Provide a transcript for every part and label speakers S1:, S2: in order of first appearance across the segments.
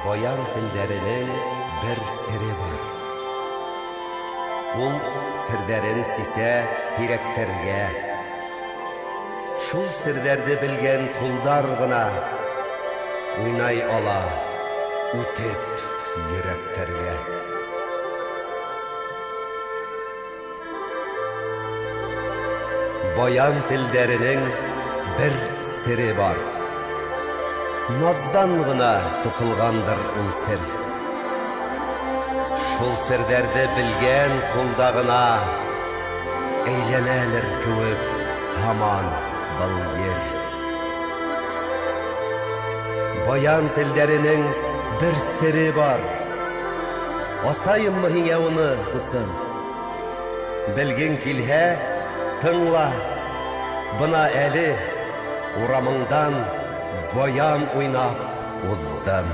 S1: Баян телдәренең бер сере бар. Ул сердәрен сисә һирәктәргә. Шул сердәрде белгән кулдар гына Уйнай ала үтеп йөрәктәргә. Баян телдәренең бер сере бар. Наздан гына тукылгандыр ул сер. Шул сердәрде белгән кулда гына Әйләнәлер кеүек һаман был ер. Баян телдәренең бер сере бар. Асаеммы һиңә уны, дусым? Белгең килһә, тыңла, бына әле урамыңдан баян уйнап уздым.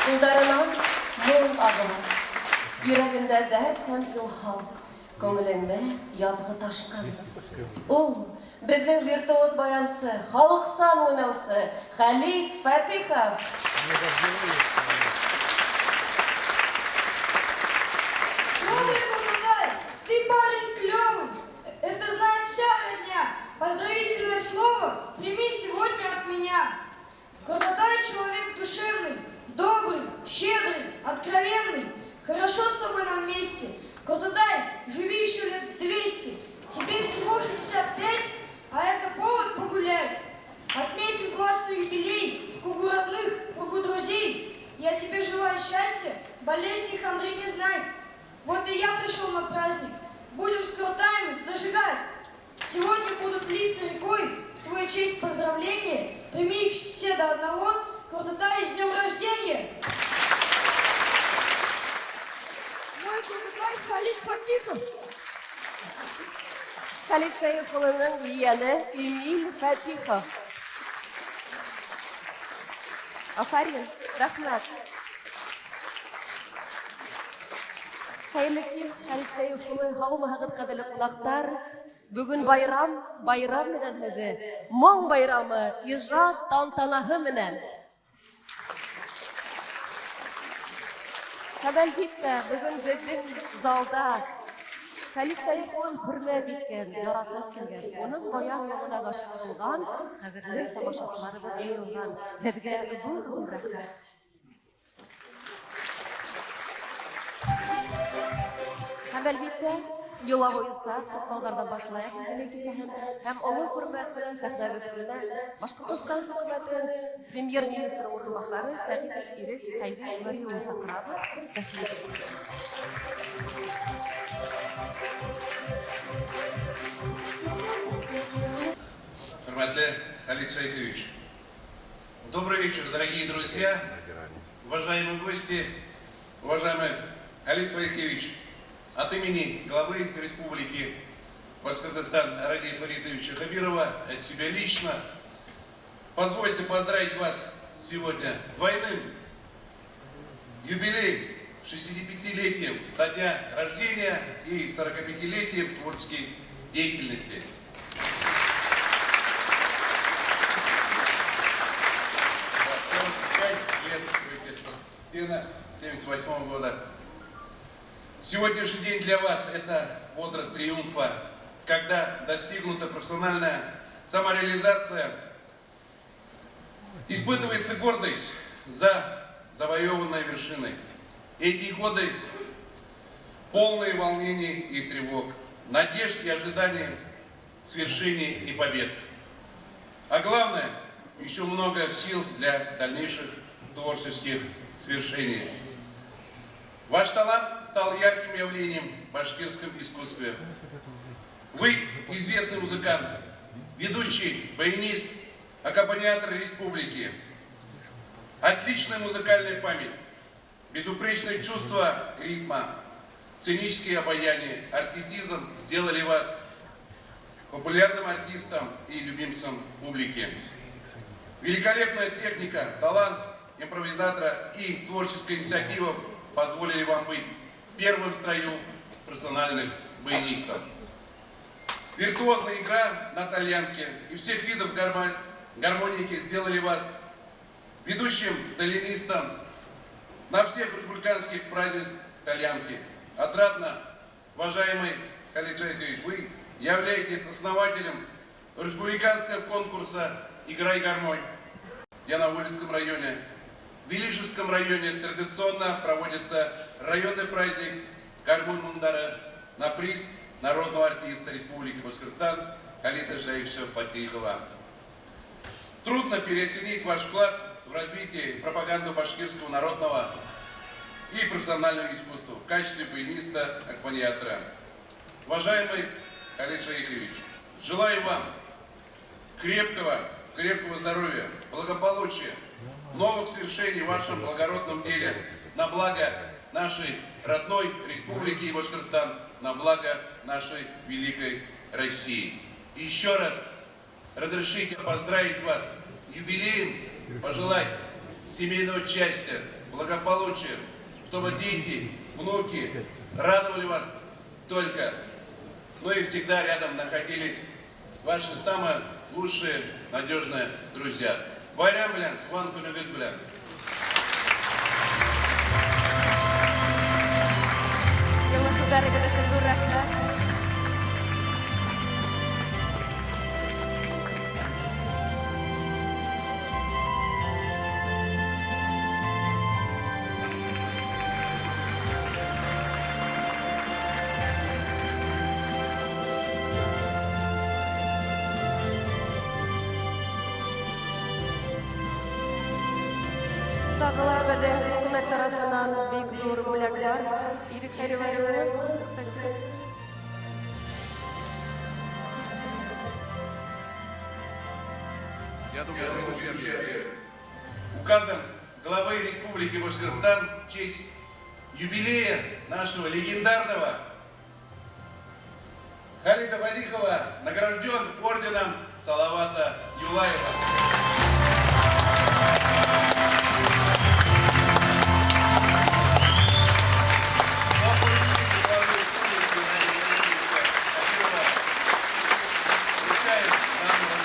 S2: Кулдарыннан моң агыла, йөрәгендә дәрт һәм илһам, күңелендә язгы ташкын. Ул, безнең виртуоз баянчы, халыкчан уйнаучы Хәлит Фатыйхов!
S3: слово прими сегодня от меня. Куртатай человек душевный, добрый, щедрый, откровенный. Хорошо с тобой нам вместе. Куртатай, живи еще лет 200. Тебе всего 65, а это повод погулять. Отметим классный юбилей в кругу родных, в кругу друзей. Я тебе желаю счастья, болезни хандры не знай. Вот и я пришел на праздник. Будем с Куртаем зажигать. Сегодня будут литься рекой в твою честь поздравления. Прими их все до одного. Куртатай, с днем рождения! Мой Куртатай Халид Фатихов.
S2: Халид Шәех улының ияне Эмиль Фатихов. Афәрин, рәхмәт. Хәерле кич, Халид Шәех улы, һаумыһыгыҙ, ҡәҙерле ҡунаҡтар. Бөгөн байрам, байрам менән һеҙҙе, моң байрамы, ижад тантанаһы менән. Һәм әлбиттә, бөгөн беҙҙең залда Халид Шәех улын хөрмәт иткән, яратып килгән, уның баян моңына ғашиҡ булған ҡәҙерле тамашасыларыбыҙ йыйылған. Һеҙгә ҙур-ҙур рәхмәт. Һәм әлбиттә, йола буенча котлаулардан башлайык юбилей кисәһен һәм олы хөрмәт белән сәхнәбез түренә Башкортостан хөкүмәте премьер-министры урынбасары Сәгыйтов Ирек Хәйри Вәли улын чакырабыз. Рәхим итегез.
S4: Хөрмәтле Халид Шәйхович, добрый вечер, дорогие друзья, уважаемые гости, уважаемый Халид Фарихович, от имени главы Республики Башкортостан Радия Фаритовича Хабирова, от себя лично, позвольте поздравить вас сегодня двойным юбилеем, 65-летием со дня рождения и 45-летием творческой деятельности. 45 лет в этих стенах 78 года. Сегодняшний день для вас – это возраст триумфа, когда достигнута профессиональная самореализация, испытывается гордость за завоеванной вершиной. Эти годы полные волнений и тревог, надежд и ожиданий, свершений и побед. А главное, еще много сил для дальнейших творческих свершений. Ваш талант стал ярким явлением в башкирском искусстве. Вы известный музыкант, ведущий, баянист, аккомпаниатор республики. Отличная музыкальная память, безупречное чувство ритма, сценические обаяние, артистизм сделали вас популярным артистом и любимцем публики. Великолепная техника, талант импровизатора и творческая инициатива позволили вам быть первым в строю профессиональных баянистов. Виртуозная игра на тальянке и всех видов гармоники сделали вас ведущим тальянистом на всех республиканских праздниках тальянки. Отрадно, уважаемый Халид Шайхович, вы являетесь основателем республиканского конкурса «Играй гармонь» в Янаулинском районе. В Илишевском районе традиционно проводится районный праздник «Гармонь Мундара» на приз народного артиста Республики Башкортостан Халита Шаиховича Фатихова. Трудно переоценить ваш вклад в развитие и пропаганду башкирского народного и профессионального искусства в качестве баяниста-аккомпаниатора. Уважаемый Халид Шаихович, желаю вам крепкого здоровья, благополучия, новых свершений в вашем благородном деле на благо нашей родной республики Башкортостан, на благо нашей великой России. И еще раз разрешите поздравить вас с юбилеем, пожелать семейного счастья, благополучия, чтобы дети, внуки радовали вас только, но и всегда рядом находились ваши самые лучшие, надежные друзья. Байрам белән, туган көнегез белән.
S2: Йылы сүзләрегез өчен зур рәхмәт. Тагы ла безнең хөкүмәт тарафыннан бик зур бүләк бар. Ирек Хәйревәли улы, рөхсәт итсәң.
S4: Я думаю, что указом главы Республики Башкортостан в честь юбилея нашего легендарного Халида Валихова награжден орденом Салавата Юлаева. По поручению главы республики Радия Владимировича Хабирова вручает данный орден.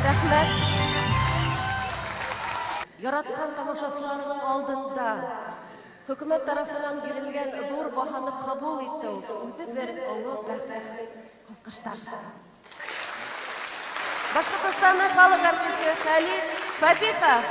S2: Рәхмәт. Яраткан тамашачыларының алдында хөкүмәт тарафыннан бирелгән зур баһаны кабул итү үзе бер олы бәхет. Алкыштар. Башкортостанның халык артисты Халид Фатихов.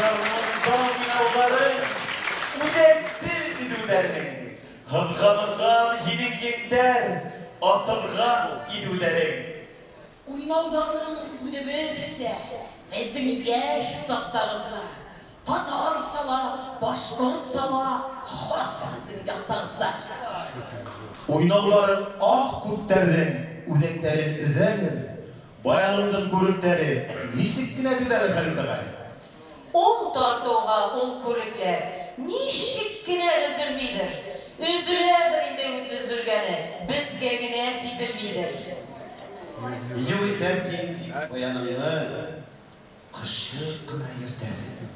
S5: Гармунда уйнауларың үтәтте идүләрнең. Һынганырган һинең еңдәр, асылган идүләрең.
S6: Уйнауларың үзебезчә, безнең яшь сафтагысы. Татарса ла, башкортса ла, хас безнең яктагысы.
S7: Уйнауларың ах күптәрнең. Үзәкләрен өзәдер. Баяныңның күрекләре ничек кенә түзәдер, Халит агай?
S8: Ул тартуга ул күрекләр ничек кенә өзелмидер. Өзеләдер инде үзе өзелгәне, безгә генә сизелмидер.
S7: Югыйсә син баяныңны кочып кына йөртәсең.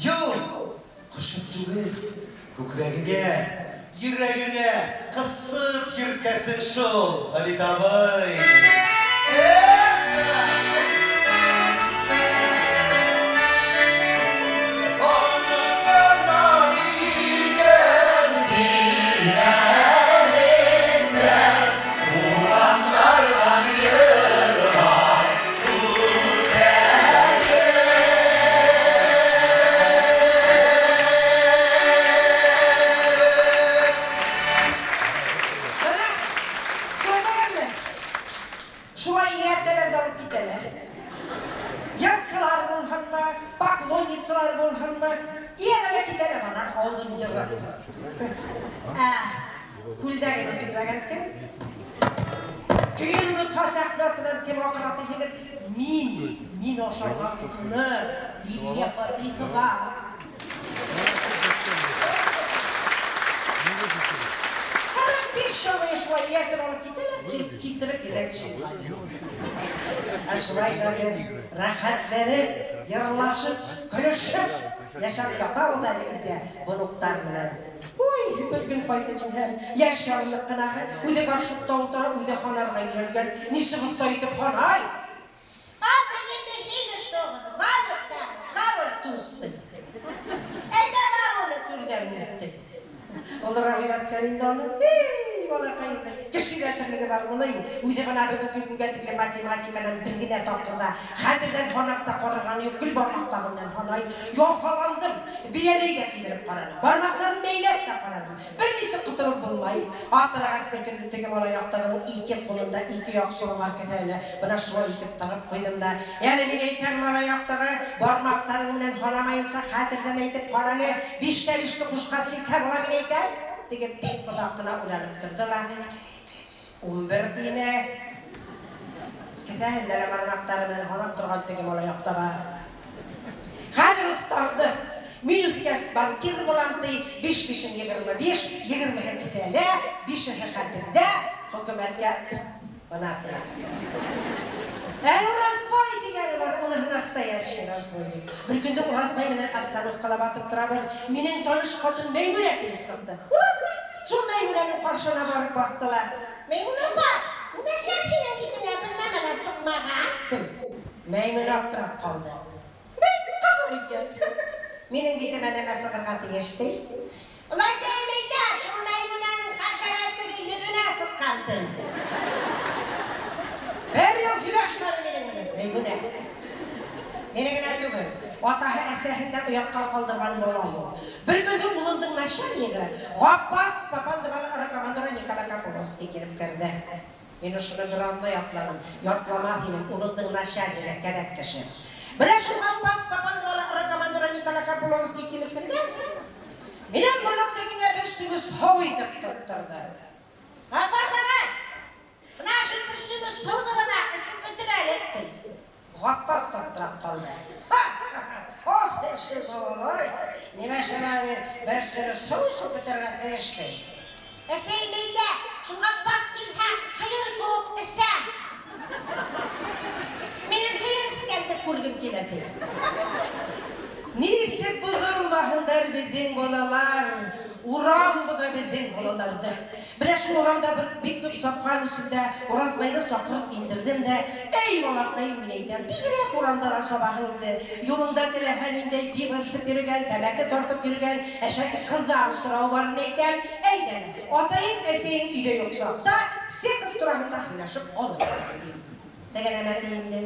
S7: Юк, кочып түгел, күкрәгеңә, йөрәгеңә кысып йөртәсең шул, Халит абый.
S9: Менә, күрдегезме? Шулай ияртәләр дә алып китәләр. Язчылар булһынмы, поклонницалар булһынмы, иярә дә китәләр аннан авызын ерып. Ә күлдәген үтүкләгән кем? Көен онытса сәхнә артыннан кем акыра дисегез, мин, мин ашаган утыны, Лилия Фатыйхова. 45 ел буе шулай ияртеп алып китәләр, китереп йөргән кеше юк әле. Ә шулай да без рәхәтләнеп, йырлашып, көлешеп яшәп ятабыз әле өйдә внуктар белән. Ой, бер көн кайтып инһәм, яшь ярымлык кына, үзе горшокта утыра, үзе ханарга өйрәнгән, ничек оста итеп ханай! Аты ете һигез тогыз, вазык тәме, король туз, ди. Әйдә бар аны түрдән үз, ди. Олырак өйрәткән инде аны. И, балакай инде, кеше өйрәтерлеге бар моның. Үзе генә бүгенге көнгә тиклем математикадан бер генә тапкыр да хәтердән һанап та караганы юк, гел бармаклары белән һанай. Яфаландым, бияләй дә кидереп карадым, бармакларын бәйләп тә карадым. Берничек котылып булмай. Аптырагач, бер көнне теге малай актыгының ике кулында ике як чалбар кесәенә менә шулай итеп тыгып куйдым да, Әле мин әйтәм, малай актыгы, бармакларың белән һанамаенча хәтердән әйтеп карале, бишкә бишне кушкач ничә була, мин әйтәм? Теге бик озак кына уйланып торды ла, 11 дине. Кесәсендә дә бармаклары белән һанап торган теге малай актыгы. Хәзер остарды. Мин үскәч банкир булам, ди, биш бишең 25, егермеһе кесәлә, бишеһе хәтердә, хөкүмәткә гына тия. Әле Уразбай дигәне бар, уныһы настоящий разбойник. Беркөнне Уразбай белән остановкада батып торабыз, минем таныш хатын Мәймүнә килеп чыкты. Уразбай шул Мәймүнәнең каршына барып басты ла. Мәймүнә апа, нимә эшләп синең битеңә бер нәмә дә сыкмаган? ди. Мәймүнә аптырап калды. Бик кызык икән. Минем битемә нәмә сыгырга тиеш, ди. Олайса мин әйтә, шул Мәймүнәнең хәшәрәтлеге йөзенә сыккан, ди. Бер ел һөйләшмәде минем белән Мәймүнә. Мине генә түгел, атаһы әсәһен дә оятка калдырган малай ул. Беркөнне улымның начальнигы Габбас Папандованы ракомандоры Николай Капуновский килеп керде. Мин ошоны бер атна ятладым. Ятламас идем, улымның начальнигы, кәрәк кеше. Менә шул Габбас командовалы ротомандора Николай Капуловский килеп кергәч, минем монок тегеңә бер сүгес һау итеп тоттырды. Габбас агай, менә шул бер сүгес һауны гына эчеп бетер әле, ди. Габбас та аптырап калды. Ха-ха-ха! Ох, эше балалай! Нимә эшләмәдем мин, бер сөрү су эчеп бетерергә тиеш, ди. Әсәй мәйтә, шул Габбас килһә, һыер куып эчә. Минем һыер эчкәнне күргем килә, ди. Ничек бозылмаһындыр безнең балалар, урам боза безнең балаларны. Менә шул урамда бер бик күп сапкан өстендә Уразбайны сакырып индердем дә, Әй, балакаем, мин әйтәм, бигрәк урамда да сабаһың инде. Юлыңда теләһә ниндәй пиво эчеп йөрегән, тәмәке тартып йөргән әшәке кызлар сорау бар, мин әйтәм. Әйдә әле, атаең, әсәең өйдә юк чакта, секс турасында һөйләшеп алыйк, дим. Теге нәмә ди инде.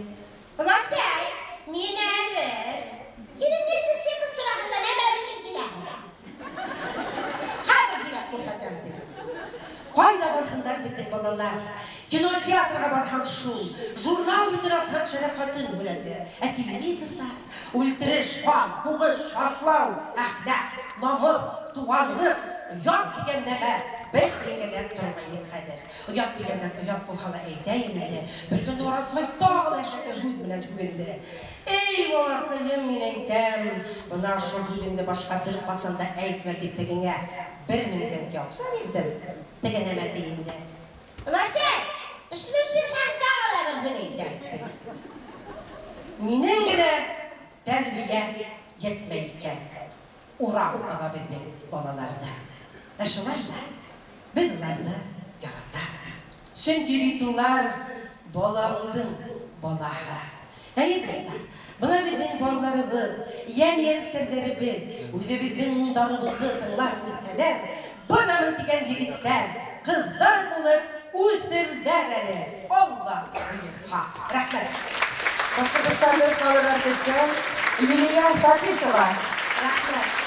S9: Оласай, мин әзер. Синең бишне секс турасында нәмә белгең килә? Хәзер сөйләп күрсәтәм, ди. Кайда барһыннар безнең балалар? Кино-театрга барһаң шул, журнал битен ачсаң шәрә хатын сурәте, ә телевизорда үлтереш, кан, һугыш, шартлау, әхлак, намус, туганлык, оят дигән нәмә бер тиенгә дә тормый бит хәзер. Оят дигәннән оят булһа ла әйтәем инде, беркөнне Уразбай тагы да әшәке һүз белән сүгенде. Эй, балакаем, мин әйтәм, мына шул һүзеңне башка беркасан да әйтмә дип тегеңә 1000 тәңкә акча бирдем. Теге нәмә ди инде. Оләсәй, эшне бирһәң тагы да бер һүз әйтәм, ди. Минем генә тәрбия йетмәй икән. Урап ала безнең балаларны. Ә шулай да без аларны яратабыз. Чөнки бит улар балаңның балаһы. Әйе, дуслар, менә безнең балаларыбыз, ямь-ямь серләребез, үзебезнең моңнарыбызны тыңлап үссәләр, бынамын дигән егетләр, кызлар булып үсерләр әле, Алла боерса. Рәхмәт.
S2: Башкортостанның халык артисты Лилия Фатыйхова.
S9: Рәхмәт.